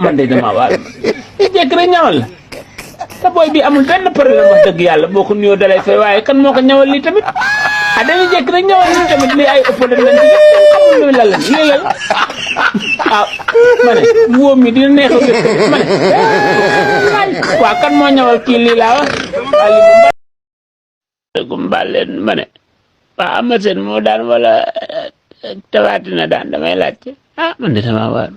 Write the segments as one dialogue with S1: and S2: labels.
S1: man de dama waar jekk rek ñawal la te booy bi amul benn problème wax dëgg yàlla boo ko nuyoo dalay fay waaye kan moo ko ñawal lii tamit dañuy jekk rek ñawal lii tamit lii ay ëpp dañ leen ci def kenn xamul lu la lan lii la ma ne wóom mi dina neex a wér ma ne waaw kan moo ñawal kii lii laa wax waa lii mu mbaal leen ma ne waaw Ama Sène moo daan wala Tapha Tine daan damay laajte man de dama waar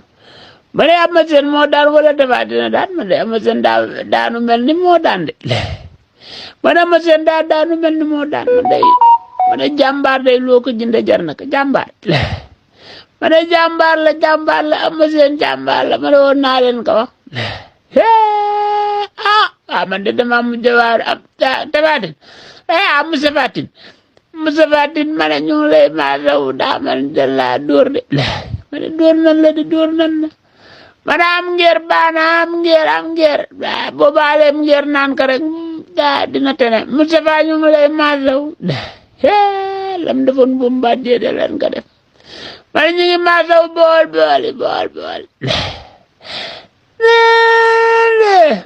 S1: ma ne Ama Sène moo daan wala Tapha Tine daan man de Ama Sène daanu mel ni moo daan de man Ama Sène daanu mel ni moo daan ma ne jàmbaar day loo ko jënde jar na ko jàmbaar ma ne jàmbaar la Ama Sène jàmbaar la ma ne woon naa leen ko wax man de dama mujj waar am Tapha Tine Moustapha Tine ma ne ñu ngi lay maasawu daa man dañ laa dóor de ma ne dóor nan la di dóor nan la ma ne am ngeer baana am ngeer boobaaleem ngeer naan ko rek dina tene Moustapha ñu ngi lay maasawu lam defoon bu mu bàjjee de leen ko def ma ne ñu ngi maasawu bool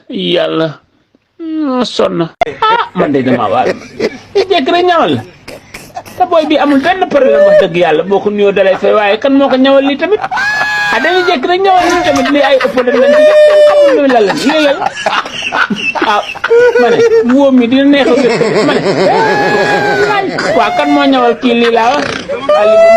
S1: yàlla sonn man de dama waar jekk rek ñawal la te booy bi amul benn problème wax dëgg yàlla boo ko nuyoo dalay fay waaye kan moo ko ñawal lii tamit dañuy jekk rek ñawal lii tamit lii ay ëpp dañ leen ci def kenn xamul lu la lan lii la ma ne wóom mi dina neex a wér ma ne waaw kan moo ñawal kii lii laa wax waa lii mu